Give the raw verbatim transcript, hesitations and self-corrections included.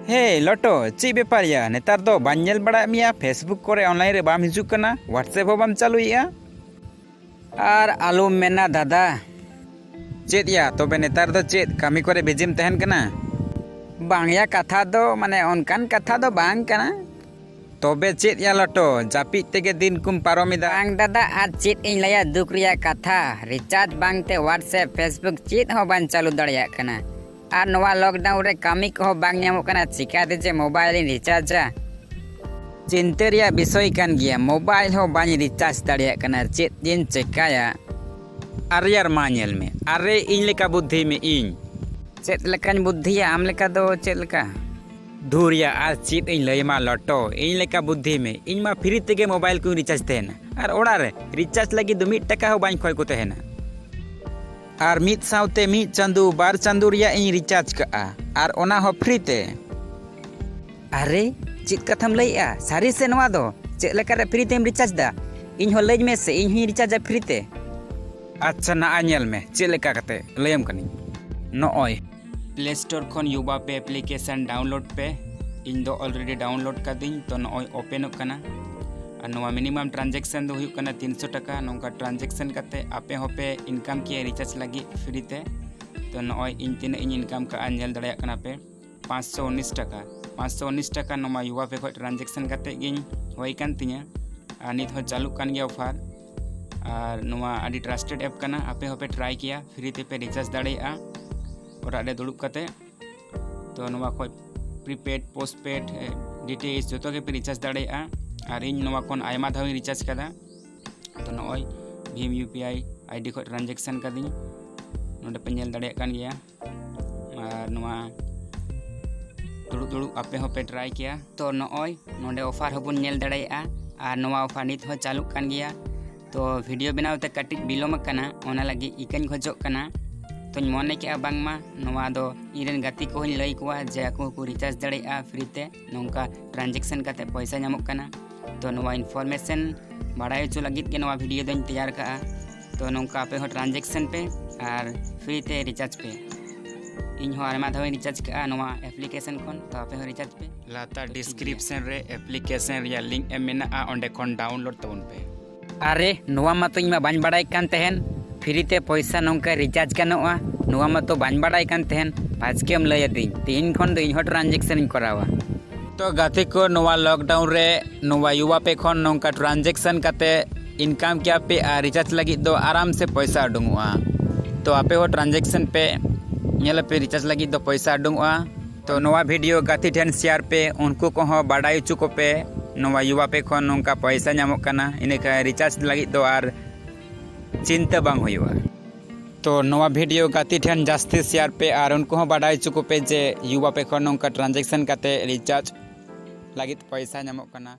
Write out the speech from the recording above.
ᱦᱮ ᱞᱚᱴᱚ, ᱪᱮᱫ ᱵᱮᱯᱟᱨ ᱭᱟ? ᱱᱮᱛᱟᱨ ᱫᱚ ᱵᱟᱹᱧ ᱧᱮᱞ ᱵᱟᱲᱟᱭᱮᱫ ᱢᱮᱭᱟ, Facebook ᱠᱚᱨᱮ online ᱨᱮ ᱵᱟᱢ ᱦᱤᱡᱩᱜ ᱠᱟᱱᱟ, WhatsApp ᱦᱚᱸ ᱵᱟᱢ ᱪᱟᱹᱞᱩᱭᱮᱫᱼᱟ᱾ ᱟᱨ ᱟᱞᱚᱢ ᱢᱮᱱᱟ ᱫᱟᱫᱟ᱾ ᱪᱮᱫ ᱭᱟ, ᱛᱚᱵᱮ ᱱᱮᱛᱟᱨ ᱫᱚ ᱪᱮᱫ ᱠᱟᱹᱢᱤ ᱠᱚᱨᱮ ᱵᱤᱡᱤᱢ ᱛᱟᱦᱮᱱ ᱠᱟᱱᱟ? ᱵᱟᱝ ᱭᱟ, ᱠᱟᱛᱷᱟ ᱫᱚ ᱢᱟᱱᱮ ᱚᱱᱠᱟᱱ ᱠᱟᱛᱷᱟ ᱫᱚ ᱵᱟᱝ ᱠᱟᱱᱟ᱾ ᱛᱚᱵᱮ ᱪᱮᱫ ᱭᱟ ᱞᱚᱴᱚ, ᱡᱟᱹᱯᱤᱫ ᱛᱮᱜᱮ ᱫᱤᱱ ᱠᱚᱢ ᱯᱟᱨᱚᱢ ᱮᱫᱟ? ᱵᱟᱝ ᱫᱟᱫᱟ, ᱟᱨ ᱪᱮᱫ ᱤᱧ ᱞᱟᱹᱭᱟ ᱫᱩᱠ ᱨᱮᱭᱟᱜ ᱠᱟᱛᱷᱟ, recharge ᱵᱟᱝᱛᱮ WhatsApp, Facebook ᱪᱮᱫ ᱦᱚᱸ ᱵᱟᱹᱧ ᱪᱟᱹᱞᱩ ᱫᱟᱲᱮᱭᱟᱜ ᱠᱟᱱᱟ᱾ ᱟᱨ ᱱᱚᱣᱟ lockdown ᱨᱮ ᱠᱟᱹᱢᱤ ᱠᱚᱦᱚᱸ ᱵᱟᱝ ᱧᱟᱢᱚᱜ ᱠᱟᱱᱟ, ᱪᱤᱠᱟᱹᱛᱮ ᱡᱮ mobile ᱤᱧ rechargeᱟ? ᱪᱤᱱᱛᱟᱹ ᱨᱮᱭᱟᱜ ᱵᱤᱥᱚᱭ ᱠᱟᱱ ᱜᱮᱭᱟ, mobile ᱦᱚᱸ ᱵᱟᱹᱧ recharge ᱫᱟᱲᱮᱭᱟᱜ ᱠᱟᱱᱟ, ᱪᱮᱫ ᱡᱮᱧ ᱪᱮᱠᱟᱭᱟ? ᱟᱨᱮ ᱭᱟᱨ, ᱢᱟ ᱧᱮᱞ ᱢᱮ, ᱟᱨᱮ ᱤᱧ ᱞᱮᱠᱟ ᱵᱩᱫᱽᱫᱷᱤ ᱢᱮ ᱤᱧ᱾ ᱪᱮᱫ ᱞᱮᱠᱟᱧ ᱵᱩᱫᱽᱫᱷᱤᱭᱟ? ᱟᱢ ᱞᱮᱠᱟ ᱫᱚ ᱪᱮᱫ ᱞᱮᱠᱟ? ᱫᱷᱩᱨ ᱭᱟ, ᱟᱨ ᱪᱮᱫ ᱤᱧ ᱞᱟᱹᱭ ᱟᱢᱟ ᱞᱚᱴᱚ, ᱤᱧ ᱞᱮᱠᱟ ᱵᱩᱫᱽᱫᱷᱤ ᱢᱮ, ᱤᱧ ᱢᱟ free ᱛᱮᱜᱮ mobile ᱠᱚᱧ recharge ᱛᱟᱦᱮᱱᱟ, ᱟᱨ ᱚᱲᱟᱜ ᱨᱮ recharge ᱞᱟᱹᱜᱤᱫ ᱫᱚ ᱢᱤᱫ ᱴᱟᱠᱟ ᱦᱚᱸ ᱵᱟᱹᱧ ᱠᱷᱚᱭ ᱠᱚ ᱛᱟᱦᱮᱱᱟ᱾ ᱟᱨ ᱢᱤᱫ ᱥᱟᱶᱛᱮ ᱢᱤᱫ ᱪᱟᱸᱫᱳ ᱵᱟᱨ ᱪᱟᱸᱫᱳ ᱨᱮᱭᱟᱜ ᱤᱧ recharge ᱠᱟᱜᱼᱟ, ᱟᱨ ᱚᱱᱟ ᱦᱚᱸ free ᱛᱮ᱾ ᱟᱨᱮ, ᱪᱮᱫ ᱠᱟᱛᱷᱟᱢ ᱞᱟᱹᱭᱮᱜᱼᱟ? ᱥᱟᱹᱨᱤ ᱥᱮ ᱱᱚᱣᱟ ᱫᱚ? ᱪᱮᱫ ᱞᱮᱠᱟᱨᱮ free ᱛᱮᱢ recharge ᱫᱟ? ᱤᱧ ᱦᱚᱸ ᱞᱟᱹᱭᱟᱹᱧ ᱢᱮ ᱥᱮ, ᱤᱧ ᱦᱚᱸᱧ rechargeᱟ free ᱛᱮ᱾ ᱟᱪᱪᱷᱟ, ᱱᱟᱜᱼᱟ ᱧᱮᱞ ᱢᱮ ᱪᱮᱫ ᱞᱮᱠᱟ ᱠᱟᱛᱮ ᱞᱟᱹᱭᱟᱢ ᱠᱟᱹᱱᱟᱹᱧ᱾ ᱱᱚᱜᱼᱚᱭ Play Store ᱠᱷᱚᱱ ᱭᱩᱵᱟ ᱯᱮ application download ᱯᱮ᱾ ᱤᱧ ᱫᱚ already download ᱠᱟᱫᱤᱧ, ᱛᱚ ᱱᱚᱜᱼᱚᱭ openᱚᱜ ᱠᱟᱱᱟ᱾ ᱟᱨ ᱱᱚᱣᱟ minimum transaction ᱫᱚ ᱦᱩᱭᱩᱜ ᱠᱟᱱᱟ ᱛᱤᱱᱥᱚ ᱴᱟᱠᱟ᱾ ᱱᱚᱝᱠᱟ transaction ᱠᱟᱛᱮ ᱟᱯᱮ ᱦᱚᱸᱯᱮ income ᱠᱮᱭᱟ recharge ᱞᱟᱹᱜᱤᱫ free ᱛᱮ᱾ ᱛᱚ ᱱᱚᱜᱼᱚᱭ ᱤᱧ ᱛᱤᱱᱟᱹᱜ ᱤᱧ income ᱠᱟᱜᱼᱟ ᱧᱮᱞ ᱫᱟᱲᱮᱭᱟᱜ ᱠᱟᱱᱟ ᱯᱮ, ᱯᱟᱸᱪᱥᱚ ᱩᱱᱤᱥ ᱴᱟᱠᱟ᱾ ᱯᱟᱸᱪᱥᱚ ᱩᱱᱤᱥ ᱴᱟᱠᱟ ᱱᱚᱣᱟ ᱭᱩᱵᱟ ᱯᱮ ᱠᱷᱚᱱ transaction ᱠᱟᱛᱮ ᱜᱤᱧ ᱦᱩᱭ ᱠᱟᱱ ᱛᱤᱧᱟᱹ᱾ ᱟᱨ ᱱᱤᱛ ᱦᱚᱸ ᱪᱟᱹᱞᱩᱜ ᱠᱟᱱ ᱜᱮᱭᱟ offer᱾ ᱟᱨ ᱱᱚᱣᱟ ᱟᱹᱰᱤ trusted app ᱠᱟᱱᱟ, ᱟᱯᱮ ᱦᱚᱸᱯᱮ try ᱠᱮᱭᱟ, free ᱛᱮᱯᱮ recharge ᱫᱟᱲᱮᱭᱟᱜᱼᱟ ᱚᱲᱟᱜ ᱨᱮ ᱫᱩᱲᱩᱵ ᱠᱟᱛᱮ᱾ ᱛᱚ ᱱᱚᱣᱟ ᱠᱷᱚᱱ prepaid, postpaid, ᱮ, D T H ᱡᱚᱛᱚ ᱜᱮᱯᱮ recharge ᱫᱟᱲᱮᱭᱟᱜᱼᱟ᱾ ᱟᱨ ᱤᱧ ᱱᱚᱣᱟ ᱠᱷᱚᱱ ᱟᱭᱢᱟ ᱫᱷᱟᱣ ᱤᱧ recharge ᱠᱟᱫᱟ᱾ ᱛᱚ ᱱᱚᱜᱼᱚᱭ Bhim U P I I D ᱠᱷᱚᱱ transaction ᱠᱟᱫᱤᱧ, ᱱᱚᱰᱮ ᱯᱮ ᱧᱮᱞ ᱫᱟᱲᱮᱭᱟᱜ ᱠᱟᱱ ᱜᱮᱭᱟ᱾ ᱟᱨ ᱱᱚᱣᱟ ᱫᱩᱲᱩᱵ ᱫᱩᱲᱩᱵ ᱟᱯᱮ ᱦᱚᱸᱯᱮ try ᱠᱮᱭᱟ᱾ ᱛᱚ ᱱᱚᱜᱼᱚᱭ ᱱᱚᱰᱮ offer ᱦᱚᱸᱵᱚᱱ ᱧᱮᱞ ᱫᱟᱲᱮᱭᱟᱜᱼᱟ, ᱟᱨ ᱱᱚᱣᱟ offer ᱱᱤᱛ ᱦᱚᱸ ᱪᱟᱹᱞᱩᱜ ᱠᱟᱱ ᱜᱮᱭᱟ᱾ ᱛᱚ video ᱵᱮᱱᱟᱣ ᱛᱮ ᱠᱟᱹᱴᱤᱡ ᱵᱤᱞᱚᱢ ᱟᱠᱟᱱᱟ, ᱚᱱᱟ ᱞᱟᱹᱜᱤᱫ ᱤᱠᱟᱹᱧ ᱠᱷᱚᱡᱚᱜ ᱠᱟᱱᱟ᱾ ᱛᱚᱧ ᱢᱚᱱᱮ ᱠᱮᱜᱼᱟ ᱵᱟᱝᱢᱟ ᱱᱚᱣᱟ ᱫᱚ ᱤᱧᱨᱮᱱ ᱜᱟᱛᱮ ᱠᱚᱦᱚᱸᱧ ᱞᱟᱹᱭ ᱠᱚᱣᱟ ᱡᱮ ᱟᱠᱚ ᱦᱚᱸᱠᱚ recharge ᱫᱟᱲᱮᱭᱟᱜᱼᱟ free ᱛᱮ, ᱱᱚᱝᱠᱟ transaction ᱠᱟᱛᱮ ᱯᱚᱭᱥᱟ ᱧᱟᱢᱚᱜ ᱠᱟᱱᱟ᱾ ᱛᱚ ᱱᱚᱣᱟ information ᱵᱟᱲᱟᱭ ᱦᱚᱪᱚ ᱞᱟᱹᱜᱤᱫ ᱜᱮ ᱱᱚᱣᱟ video ᱫᱚᱧ ᱛᱮᱭᱟᱨ ᱠᱟᱜᱼᱟ᱾ ᱛᱚ ᱱᱚᱝᱠᱟ ᱟᱯᱮ ᱦᱚᱸ transaction ᱯᱮ ᱟᱨ free ᱛᱮ recharge ᱯᱮ᱾ ᱤᱧ ᱦᱚᱸ ᱟᱭᱢᱟ ᱫᱷᱟᱣ ᱤᱧ ᱨᱤᱪᱟᱨᱡᱽ ᱠᱟᱜᱼᱟ ᱱᱚᱣᱟ ᱮᱯᱞᱤᱠᱮᱥᱚᱱ ᱠᱷᱚᱱ, ᱛᱚ ᱟᱯᱮ ᱦᱚᱸ ᱨᱤᱪᱟᱨᱡᱽ ᱯᱮ᱾ ᱞᱟᱛᱟᱨ ᱰᱤᱥᱠᱨᱤᱯᱥᱚᱱ ᱨᱮ ᱮᱯᱞᱤᱠᱮᱥᱚᱱ ᱨᱮᱭᱟᱜ ᱞᱤᱝᱠ ᱮᱢ ᱢᱮᱱᱟᱜᱼᱟ, ᱚᱸᱰᱮ ᱠᱷᱚᱱ ᱰᱟᱣᱩᱱᱞᱳᱰ ᱛᱟᱵᱚᱱ ᱯᱮ᱾ ᱟᱨᱮ, ᱱᱚᱣᱟ ᱢᱟᱛᱚ ᱤᱧ ᱢᱟ ᱵᱟᱹᱧ ᱵᱟᱲᱟᱭ ᱠᱟᱱ ᱛᱟᱦᱮᱱ, ᱯᱷᱨᱤ ᱛᱮ ᱯᱚᱭᱥᱟ ᱱᱚᱝᱠᱟ ᱨᱤᱪᱟᱨᱡᱽ ᱜᱟᱱᱚᱜᱼᱟ, ᱱᱚᱣᱟ ᱢᱟᱛᱚ ᱵᱟᱹᱧ ᱵᱟᱲᱟᱭ ᱠᱟᱱ ᱛᱟᱦᱮᱱ᱾ ᱵᱟᱪᱠᱮᱢ ᱞᱟᱹᱭ ᱟᱹᱫᱤᱧ, ᱛᱮᱦᱮᱧ ᱠᱷᱚᱱ ᱫᱚ ᱤᱧ ᱦᱚᱸ ᱴᱨᱟᱱᱡᱮᱠᱥᱚᱱ ᱤᱧ ᱠᱚᱨᱟᱣᱟ᱾ ᱛᱚ ᱜᱟᱛᱮ ᱠᱚ, ᱱᱚᱣᱟ ᱞᱚᱠᱰᱟᱣᱩᱱ ᱨᱮ ᱱᱚᱣᱟ ᱭᱩᱣᱟ ᱯᱮ ᱠᱷᱚᱱ ᱱᱚᱝᱠᱟ ᱴᱨᱟᱱᱡᱮᱠᱥᱚᱱ ᱠᱟᱛᱮ ᱤᱱᱠᱟᱢ ᱠᱮᱭᱟ ᱯᱮ ᱟᱨ ᱨᱤᱪᱟᱨᱡᱽ ᱞᱟᱹᱜᱤᱫ ᱫᱚ ᱟᱨᱟᱢ ᱥᱮ ᱯᱚᱭᱥᱟ ᱩᱰᱩᱝᱚᱜᱼᱟ᱾ ᱛᱚ ᱟᱯᱮ ᱦᱚᱸ ᱴᱨᱟᱱᱡᱮᱠᱥᱚᱱ ᱯᱮ, ᱧᱮᱞ ᱟᱯᱮ ᱨᱤᱪᱟᱨᱡᱽ ᱞᱟᱹᱜᱤᱫ ᱫᱚ ᱯᱚᱭᱥᱟ ᱩᱰᱩᱝᱚᱜᱼᱟ᱾ ᱛᱚ ᱱᱚᱣᱟ ᱵᱷᱤᱰᱤᱭᱳ ᱜᱟᱛᱮ ᱴᱷᱮᱱ ᱥᱮᱭᱟᱨ ᱯᱮ, ᱩᱱᱠᱩ ᱠᱚᱦᱚᱸ ᱵᱟᱰᱟᱭ ᱦᱚᱪᱚ ᱠᱚᱯᱮ ᱱᱚᱣᱟ ᱭᱩᱣᱟ ᱯᱮ ᱠᱷᱚᱱ ᱱᱚᱝᱠᱟ ᱯᱚᱭᱥᱟ ᱧᱟᱢᱚᱜ ᱠᱟᱱᱟ, ᱤᱱᱟᱹᱠᱷᱟᱱ ᱨᱤᱪᱟᱨᱡᱽ ᱞᱟᱹᱜᱤᱫ ᱫᱚ ᱟᱨ ᱪᱤᱱᱛᱟᱹ ᱵᱟᱝ ᱦᱩᱭᱩᱜᱼᱟ᱾ ᱛᱚ ᱱᱚᱣᱟ ᱵᱷᱤᱰᱤᱭᱳ ᱜᱟᱛᱮ ᱴᱷᱮᱱ ᱡᱟᱹᱥᱛᱤ ᱥᱮᱭᱟᱨ ᱯᱮ ᱟᱨ ᱩᱱᱠᱩ ᱦᱚᱸ ᱵᱟᱰᱟᱭ ᱦᱚᱪᱚ ᱠᱚᱯᱮ ᱡᱮ ᱭᱩᱣᱟ ᱯᱮ ᱠᱷᱚᱱ ᱱᱚᱝᱠᱟ ᱴᱨᱟᱱᱡᱮᱠᱥᱚᱱ ᱠᱟᱛᱮ ᱨᱤᱪᱟᱨᱡᱽ ᱞᱟᱹᱜᱤᱫ ᱯᱚᱭᱥᱟ ᱧᱟᱢᱚᱜ ᱠᱟᱱᱟ᱾